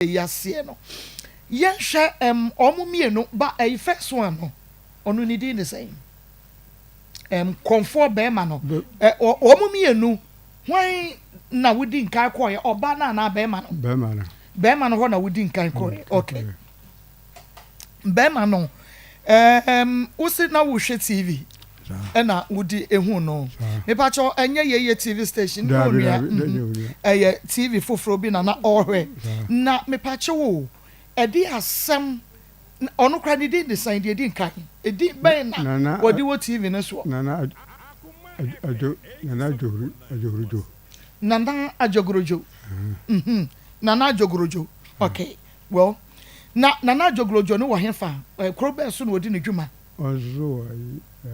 Yi aseɛ no yɛnhwɛ ɛm ɔmo mienu ba ɛyi first one no ɔno ne din de sɛn ɛm kɔnfoɔ bɛɛma no ɛ ɔmo mienu hwan na wodi nkan kɔɔyɛ ɔbaa no anaa bɛɛma no Bɛɛma no. Bɛɛma no hɔ na wodi nkan kɔɔyɛ ok Bɛɛma no ɛɛm wosi na wohwɛ TV ɛna wode ehu no. Mepakyɛw ɛnyɛ yɛyɛ TV station ne onua ɛyɛ TV foforɔ bi na na ɔrehwɛ na mepakyɛw o ɛde asɛm ɔno koraa ne din de sɛn deɛ edi nkan edin bɛn na wɔde wɔ TV no soɔ. Nana Adjo Nana Adjohorojo. Nana Adjogorojo Nana Adjogorojo okay well na Nana Adjogorojo no wɔ hefa kuro bɛn so na ɔdi ne dwuma. Ɔnso wɔ ayi ɛɛ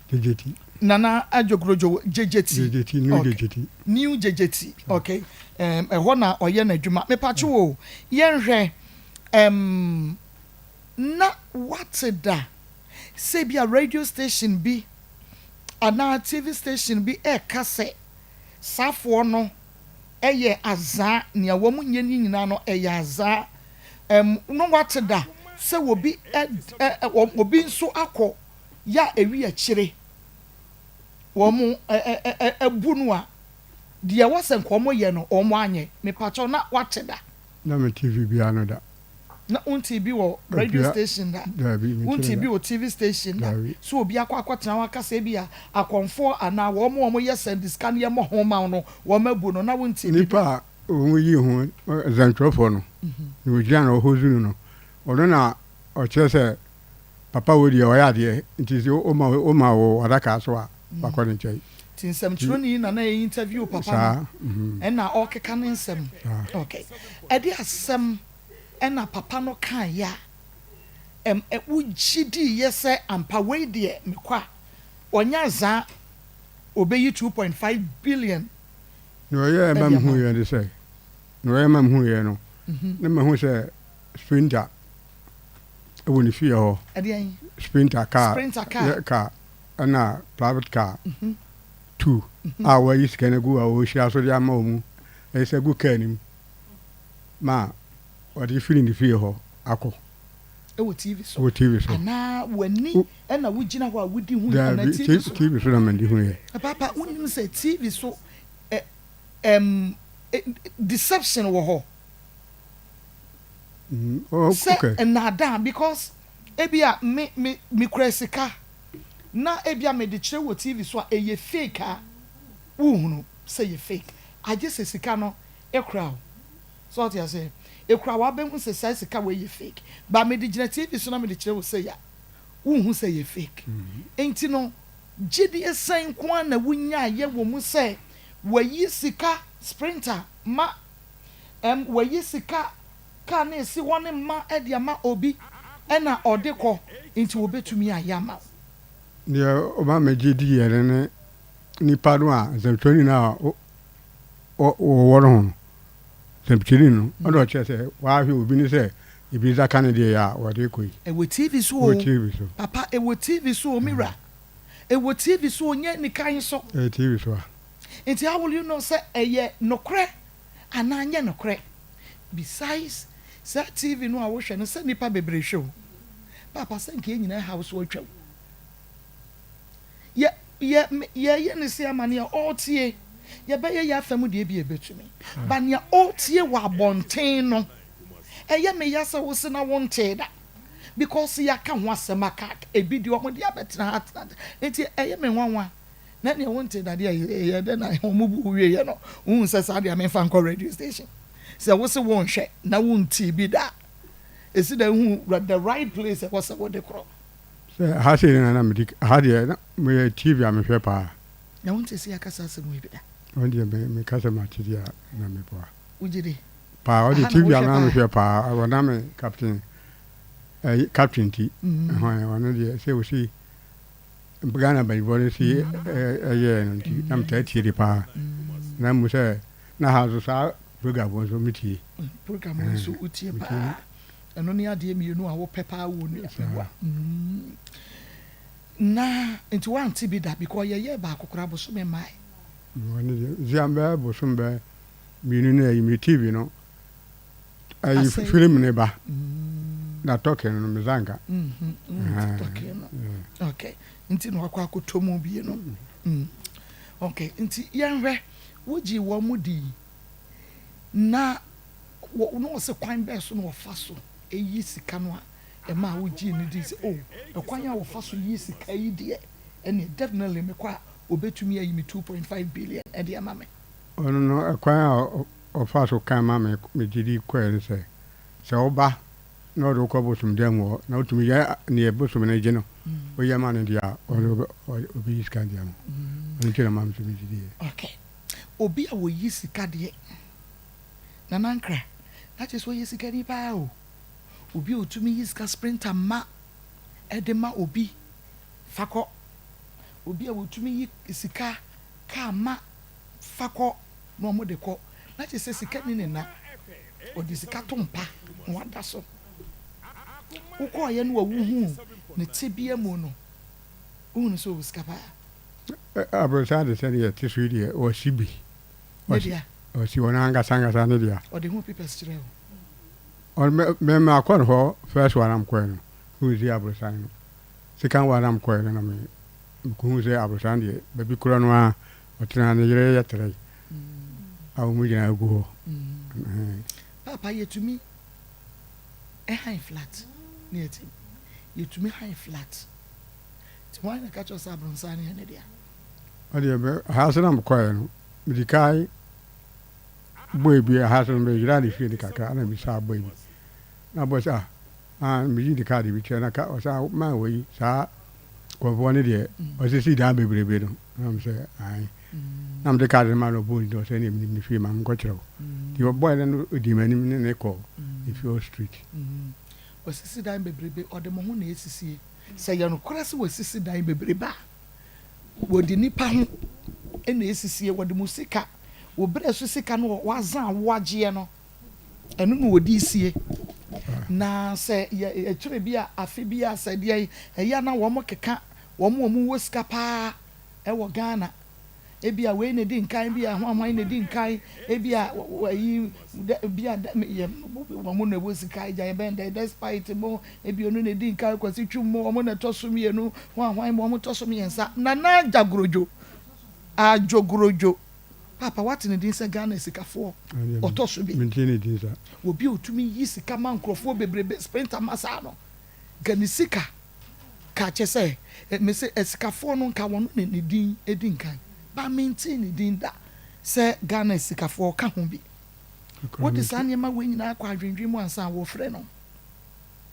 Gyegyeti. Nana Adwokurojo wɔ Gyegyeti. Gyegyeti, New Okay. Gyegyeti. New Gyegyeti, okay. Ɛm, ɛhɔ na ɔyɛ n'adwuma. Mepatwo o, yɛnhwɛ, ɛm, na wate da sɛ ebi a radio station bi anaa TV station bi ɛreka sɛ saafoɔ no yɛ azaa, nea wɔn nyɛ no nyinaa no ɛyɛ azaa. Ɛm, no wate da sɛ obi ɛ, ɛ, obi nso akɔ yɛ a ewi akyire wɔn ɛ, ɛ, ɛ, abu no a, deɛ ɛwɔ sɛ nka wɔn yɛ no wɔn anyɛ. Mepakyɛw, na wate da? Na me TV biara no da. Na wontee bi wɔ radio station da? Daabi, mentee Wontee da. bi wɔ TV station da? Daabi. Sɛ obi akɔ akɔtena hɔ aka sɛ ebia akɔmfoɔ anaa wɔn a wɔyɛ sɛnde sika no yɛmmɔ ho ma wo no, wɔabu no, na wontee bi da? Nipa a wɔyii ho nsɛntwerɛfoɔ no, na wɔgyina na wɔhɔzu no no, ɔno na ɔkyerɛ sɛ papa wei deɛ ɔyɛ adeɛ, nti sɛ woma woma wo adaka so a, wakɔ ne nkyɛn. Nti nsɛmtwerɛni yi na na ɛinterview papa Saa, no, mhm. ɛna ɔrekeka ne nsɛm. Saa. Okay. Ɛde asɛm ɛna papa no kaeɛ a, ɛm ɛ wogye diiɛ sɛ ampa wei deɛ mekɔ a, ɔnyɛ azaa ɔbɛyi 2.5 billion Nea ɔyɛɛ ma de ama wo. mehuiɛ ne sɛ, nea ɔyɛ ma mehuiɛ no, na mahu sɛ sprinter wɔ ne fie hɔ. Ɛdeɛn? Sprinter car, Sprinter car. yɛ car ɛna private car two a wɔayi sika no agu a wɔrehyira so de ama wɔn, ɛyɛ sɛ agu car no mu ma ɔde firi ne fie hɔ akɔ. Ɛwɔ TV so. Wɔ TV so. Anaa w'ani ɛna wogyina hɔ a wodi hu yɛ anaa Daabi, TV so? TV so na mede hu yɛ. Paapa, wonim sɛ TV so ɛ ɛm deception wɔ hɔ. Oh, Sɛ okay. nnaadaa because ebia me me mekura sika na ebia mede kyerɛ wɔ TV so a ɛyɛ fake a wonhunu sɛ ɛyɛ fake agye sɛ sika no kura wo. So wote aseɛ? Ɛkura wo a wobɛhu sɛ saa sika wei yɛ fake but mede gyina TV so na mede kyerɛ wo sei a wonhu sɛ ɛyɛ fake. Nti no gyidie sɛn nko ara na wonyaeɛ wɔ mu sɛ wayi sika sprinter ma ɛm wayi sika car no esi hɔ no mma de ama obi ɛna ɔde kɔ nti wɔbɛtumi ayɛ ama wo. Deɛ ɔma megye diiɛ no ne nipa no a nsɛmtwerɛni no a wɔwɔ no ho no, nsɛmtwerɛni no ɔna ɔkyerɛ sɛ wahwɛ obi ne sɛ ebi nsa ka ne deɛ a wɔde kɔ yi. Ɛwɔ TV so o. Ɛwɔ TV so. Papa ɛwɔ TV so o me wura. Ɛwɔ TV so o nyɛ nikan so. Ɛyɛ TV so a. Nti how will you know sɛ ɛyɛ nokorɛ anaa nyɛ nokorɛ? Besides saa TV no a wohwɛ no sɛ nnipa bebree hwɛ o. Paapa sɛ nka yɛn nyinaa haw so atwa o. Yɛ yɛ yɛyɛ ne se ama nea ɔretie yɛbɛyɛ yɛ afa mu deɛ bi a yɛbɛtumi but nea ɔretie wɔ abɔnten no ɛyɛ me ya sɛ wo se na wontee da because yɛaka ho asɛm aka ebi deɛ wɔn de abɛtena ha atena nti ɛyɛ me nwanwa. Na nea wonte da deɛ ɛyɛ dɛ na wɔn bu wo wieɛ no wohu sɛ saa deɛ memfa nkɔ radio station sɛ wose wonhwɛ na wontee bi da a ɛsi dɛn hu the right place ɛwɔ sɛ wode korɔ. Sɛ ha sei na na mede ha deɛ na meyɛ TV a mehwɛ paa. Na wonte sɛ yɛaka saa asɛm wei bi da. Wɔn deɛ me meka sɛ mate deɛ a na meboa. Wogye di? Paa ɔde Aha na TV a wohwɛ na paa. mehwɛ paa ɔna me captain ɛyi captain ti ɛhɔn ɔno deɛ sɛ osi Ghana mpanyinfoɔ no si yɛɛ no nti na metaa tie de paa na mu sɛ na ha nso saa program nso metie. Program nso wotie paa ɛno ne adeɛ mmienu a wopɛ paa wɔ nua na nti woante bi da because yɛyɛɛ baako koraa bosome mmae. Zia bɛyɛ bosom bɛyɛ mmienu na ayi me TV no. Ayi film ne ba. Na tɔke no me zanka. Tɔke no. Okay. Nti na wakɔ akɔtɔ mu bie no. Okay. Nti yɛnhwɛ wogye wɔn mu di na wɔ na wɔsɛ kwan bɛɛ so na wɔfa so eyi sika no a ɛma a wogyee no di sɛ oh ɛkwan a wɔfa so yi sika yi deɛ ɛne definitely mekɔ a obetumi ayi me 2.5 billion ɛde ama me. Ɔno no ɛkwan a ɔfaa so kan ma me megye di kɔe ne sɛ, sɛ woba na ɔde wo kɔ bosom dan mu hɔ na wotumi yɛ neɛ bosom no gye no, woyɛ ma no deɛ a, ɔno ɔbɛyi sika de ama wo. Ɔno nti na ɔma me nso megye diiɛ. Okay. Obi a ɔyi sika deɛ, Nana Ankrah, na kyerɛ sɛ ɔyɛ sikani paa o. Obi a ɔtumi yi sika sprinter ma de ma obi fa kɔ. Obi a ɔtumi yi sika car ma fa kɔ na wɔde kɔ na kyerɛ sɛ sika nni ne nna. Ɔde sika to mpa na wada so. Wokɔeɛ no a wohuu ne tebea mu no, wohunu sɛ ɔwɔ sika paa. Aborosan de sɛdeɛ ɛte so yi deɛ, ɔsi bi. Ne dea? Ɔsi ɔno ankasa ankasa ne dea. Ɔde ho papers kyerɛɛ wo? Ɔno me me makɔ ne hɔ first one a mekɔɛ no, na ɔsi aborosan no. Second one a mekɔɛ no na me mekɔhuu sɛ aborosan deɛ baabi korɔ no ara Ɔtena ne yere yɛ trɛe a wɔn nyinaa gu hɔ. Paapa yɛtumi han flat ne yɛte yɛtumi han flat nti hwan na ɛka kyerɛ sɛ abronsan no yɛ ne dea? Ɔdeɛ bɛ ha ase na mekɔɛ no mede kae bɔe bi ha ase no meyera ne fie no kakra na mesaa bɔe bi na bɔe sɛ ah Ah meyii ne card bi kyerɛ na ka ɔsɛ man wɔ yi saa nkurɔfoɔ no deɛ ɔsisi dan bebrebe no na m sɛ ae na mede card no ma no ɔbɔɔ ne ɔsɛ ne menim ne fie ma menkɔkyerɛ wo nti ɔbɔɛ no no ɔdii m'anim ne ne kɔɔ ne fie hɔ street. Wasisi dan bebrebe ɔde mo ho na esisie sɛ yɛ nokorɛ sɛ wasisi dan bebrebe a wɔde nipa ho na esisie wɔde mo sika wo berɛ so sika no wazan a woagyeɛ no Ɛno na wɔde sie. Na sɛ yɛ akyire bi a afe bi a sɛ deɛ ɛyɛ a na wɔn keka wɔn a wɔn wɔ sika paa ɛwɔ Ghana. Ebi a wei na edi nkan bi a hwan hwan na edi nkan ebi a ɛyi bi a yɛ wɔn na ɛwɔ sika agya yɛ bɛn dɛ despite mo ebi ɔno na edi nkan Kwasi Twum mo wɔn na ɛtɔ so mmienu hwan hwan mo wɔn tɔ so mmiɛnsa Nana Adjagrodjo Adjogrodjo. Paapa woate ne din sɛ Ghana sikafoɔ ɔtɔ so bi. Mentee ne din saa. Obi a ɔtumi yi sika ma nkurɔfoɔ bebrebe sprinter ma saa no nka ne sika ka kyɛ sɛ mese asikafoɔ no nka wɔn ne ne din di nkan but mentee ne din da sɛ Ghana sikafoɔ ɔka ho bi. Wode saa nneɛma wei nyinaa kɔ adwendwen mu ansa wɔfrɛ no.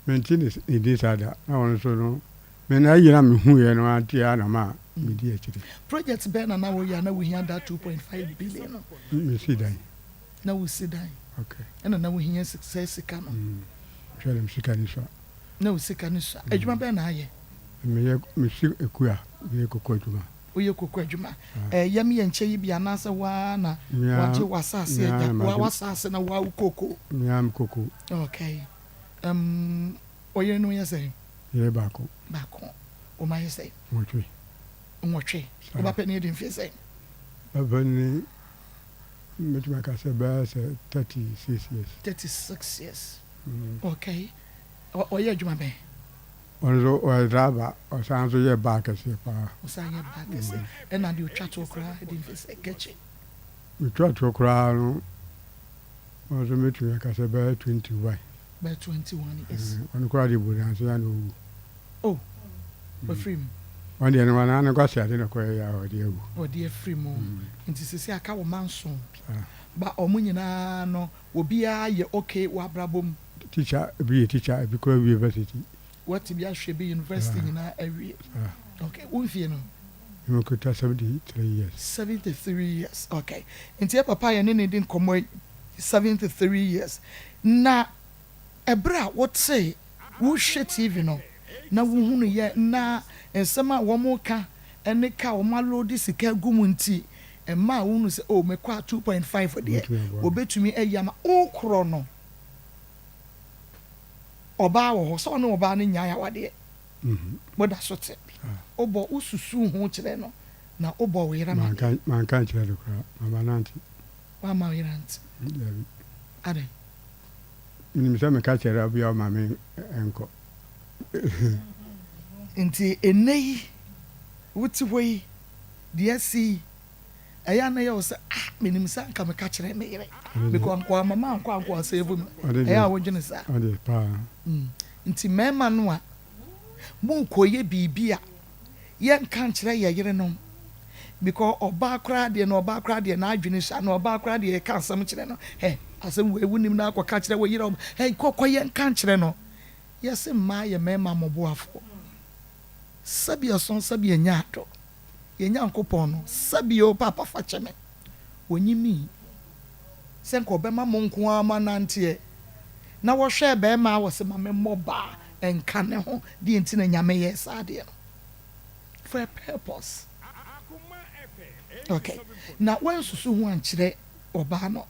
Mente ne din saa da na ɔno nso no Me na ayi na me hu yɛ no ara nti ara na ma me di akyire. Project bɛn na na woyɛ a na wohia that 2.5 billion no? Me si dan. Na wo si dan. Okay. Ɛna na wohia saa sika no. Mm. Hwɛ na me sika ni sua. Na wo sika ni sua. Adwuma bɛn na ayɛ? Me yɛ me si ekua, me yɛ koko adwuma. Woyɛ koko adwuma. Eh, yɛm yɛ nkyɛ yi bi anaasɛ waa na wagye w'asase agya, w'asase na waa wo koko. Me ara me koko. Okay. Um, ɔyere no yɛ sɛn? Yere baako. Baako. Wo mma yɛ sɛn? Nwɔtwe. Nwɔtwe. Wo ba panin adi mfeɛ sɛn? Ba panin mɛtumi aka sɛ bɛyɛ sɛ 36 years. 36 years. Mm. Okay. Ɔyɛ adwuma bɛn? Ɔno nso ɔyɛ driver, ɔsan nso yɛ baa kɛseɛ paa. Ɔsan yɛ baa kɛseɛ. Mm. Ɛna deɛ ɔtwa toɔ koraa di mfeɛ sɛ kɛkye. Metwa toɔ koraa no, ɔno nso mɛtumi aka sɛ bɛyɛ 21. Bɛyɛ 21 years. Ɔno koraa deɛ Bodanse a na ɔwu. Oh, wafiri mu. Ɔno deɛ no anaa ne kwasi ade na ɔkɔyɛ yɛ a ɔde awu. Ɔde afiri mu. Nti sisi aka wo mma nson. Ba ɔmo nyinaa no obiara yɛ okay wɔ abrabɔ mu. Teacher, ebi yɛ teacher, ebi koraa awie university. Watumi ahwɛ bi university nyinaa awie. Okay, wo mfie no? Me kuta 73 years. 73 years, okay. Nti yɛ papa a yɛne no di nkɔmmɔ yi 73 years. Na ɛberɛ a wotee, wohwɛ TV no na wohunuiɛ na nsɛm a wɔreka ne ka a wɔaloadi sika agu mu nti ɛmaa wohunu sɛ oh mekɔ a 2.5 deɛ wɔbɛtumi ayi ama wokorɔ no. Ɔbaa wɔ hɔ sɛ ɔne ɔbaa no nnyae awadeɛ. Moda so te. Wobɔ, wosusu ho kyerɛ no na wobɔ wo yere amaneɛ. Manka ankyerɛ no koraa, mamma no ante. Woamma wo yere ante? Dabi. Adɛn? Menim sɛ meka kyerɛ obi a ɔma me nkɔ. Nti ɛnnɛ yi, wote hɔ yi, deɛ asi yi, ɛyɛ a na ɛyɛ wo sɛ, ah, menim sɛ anka meka kyerɛɛ me yere, because anka wamma mankɔ anka wasave me. Ɛyɛ a wodwene saa? Nti mmarima no a morekɔyɛ biribi a, yɛnka nkyerɛ yɛn yerenom because ɔbaa koraa deɛ na ɔbaa koraa deɛ n'adwene sua na ɔbaa koraa deɛ yɛka asɛm kyerɛ no hɛ asɛm wei wonim na akɔka kyerɛ wo yere hɛ kɔkɔ yɛnka nkyerɛ no yɛse mmaa yɛ mmarima mmɔboafoɔ sɛbi ɛso sɛbi ɛnyɛ adɔ yɛn Nyankopɔn no sɛbi o paapa fa kyɛ me onyimii sɛ nka ɔbɛma mo nko ara mo ananteɛ na wɔhwɛɛ bɛrima a wɔse ma me mmɔ baa nka ne ho deɛ nti na Nyame yɛɛ saa adeɛ no for a purpose ok na wansusu ho ankyerɛ ɔbaa no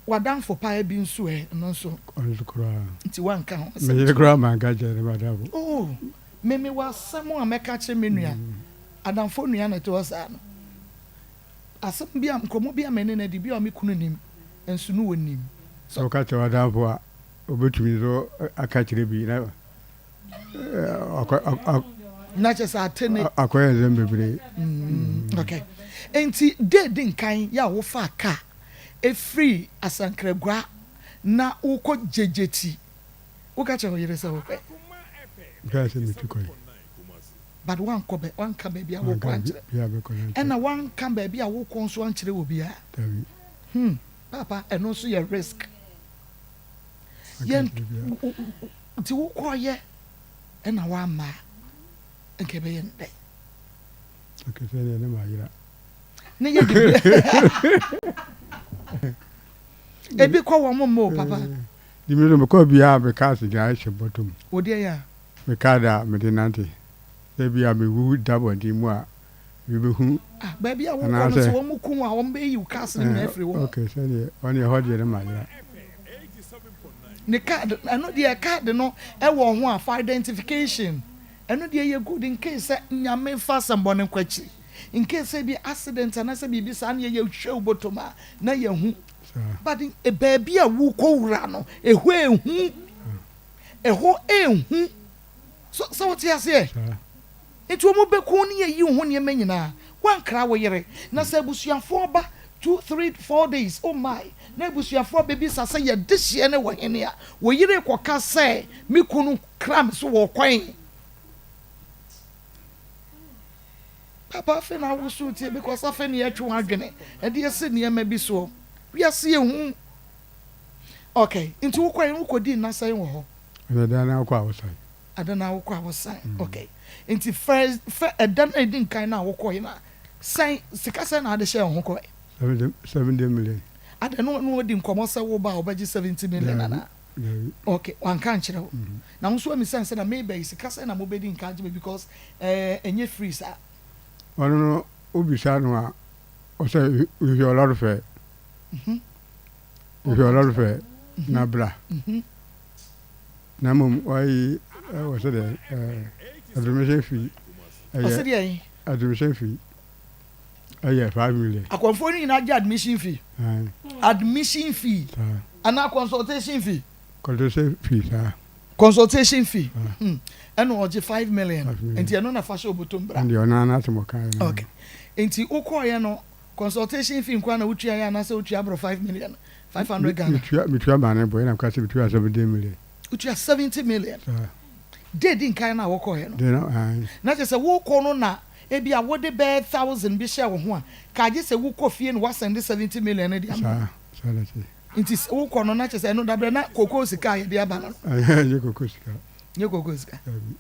wadamfo paa bi nso ɛ ɛno nso Ɔno nso koraa. Nti wanka ho asɛm Me yere koraa manka nkyerɛ ne madamfo. Oh me mewɔ asɛm a mɛka akyerɛ me nua adamfo nua na ɛte hɔ saa no asɛm bi a nkɔmmɔ bi a me ne no adi bi a me kunu nim nso no ɔnim. Sɛ woka kyerɛ w'adamfo a Obetumi nso aka akyerɛ bi na na kyerɛ sɛ ate ne akɔyɛ nsɛm bebree. Mm, okay. Nti de di nkan yɛ a wofaa kaa efiri Asankragua na wokɔ Gyegyeti, woka kyerɛ wo yere sɛ wokɔ? Mekaa sɛ metu kwan. But woankɔ bɛ, woanka baabi a wokɔ ankyerɛ. Ɛna woanka baabi a wokɔ nso ankyerɛ obiara. Dabi. Hmm, papa, ɛno nso yɛ risk. Yɛn nti wokɔɔyɛ ɛna wamma a nka ɛbɛyɛ no dɛn? Nka sɛ deɛ ne mayera. Ne yɛ de ebi kɔ wɔn mma o papa. Di mi so mekɔ biara me kaa sika hyɛ bɔtɔ mu. Wo deɛ yɛ a. Me kaa da mede nante. Sɛ bi a mewu da bɔnten mu a Obi bɛhu. Ah, baabi a wokɔ no, sɛ wɔn ku wo a, wɔn bɛyi wo cars no nyinaa afiri wo ho. Okay, sɛdeɛ ɔne ɛhɔ deɛ no ma yera. Ne card, ɛno deɛ card no ɛwɔ ho a for identification, ɛno deɛ yɛ good in case sɛ Nyame fa asɛmbɔne nkɔ akyiri, in case sɛ bi accident anaasɛ biribi saa ne yɛ hwɛ wo bɔtɔ mu a na yɛ hu. But baabi a wokɔ wura no, ɛhɔ ehu, ɛhɔ ehu. So, sɛ wote aseɛ? Enti wɔbɛku wo ne ayi wo ho nneɛma nyinaa. Woankra wo yere. Na sɛ abusuafoɔ ba two, three, four days, oh my, na abusuafoɔ abɛbisa sɛ yɛn dehyeɛ no wɔ hene a, wo yere rekɔka sɛ me kunu kra me so wɔ ɔkwan. Papa afei na awoso tie because afei na yɛtwe w'adwene ɛde asi nneɛma bi soɔ. Wiase yɛ hu. Okay, nti wokɔe no wokɔdii nna sɛn wɔ hɔ? Ɛnɛ da no akɔ a wosan. Ɛda no a wokɔ a wosan. Okay. Nti first fɛ ɛda no a edi nkan no a wokɔe no a sɛn sika sɛn na ade hyɛɛ wo ho kɔe? 70 million. Adɛn no ne wadi nkɔmmɔ sɛ woba a wobɛgye 70 million anaa? Dabi. Okay, wanka ankyerɛ wo. Na wo nso woammisa no sɛ na meba yi sika sɛn na mobɛdi nkan agye me because ɛɛ ɛnyɛ free saa. Ɔno no wobisa no a ɔsɛ hwehwɛ ɔlɔre fɛ. Hwehwɛ ɔlɔre fɛ na bra. Na mmom wayi wɔ sɛ deɛ admission fee ɛyɛ admission fee ɛyɛ 5 million. Akɔnfoɔ no nyinaa gye admission fee. Admission fee anaa consultation fee. Consultation fee saa. Consultation fee ɛna ɔgye 5 million nti ɛno na fa hyɛ obotom bra. Ɛnde ɔno ara n'asɛm ɔka yɛ no. Okay, nti wokɔɔyɛ no consultation fee nkoa na wotua yɛ anaasɛ wotua aboro 5 million 500 Ghana? Metua maa ne bɔ ɛna mka sɛ metua 70 million. Wotua 70 million? Saa. De di nkan no a wɔkɔɔyɛ no. De no ayi. Na kyerɛ sɛ wokɔ no na ebi a wode bɛyɛ thousand bi hyɛ wo ho a ka agye sɛ wokɔ fie no wasɛnde 70 million no de ama. Saa saa na ti. Nti wokɔ no na kyerɛ sɛ ɛno dabrɛ na koko sika a yɛde aba no. Ɛnyɛ koko sika. Nyɛ koko sika. Dabi.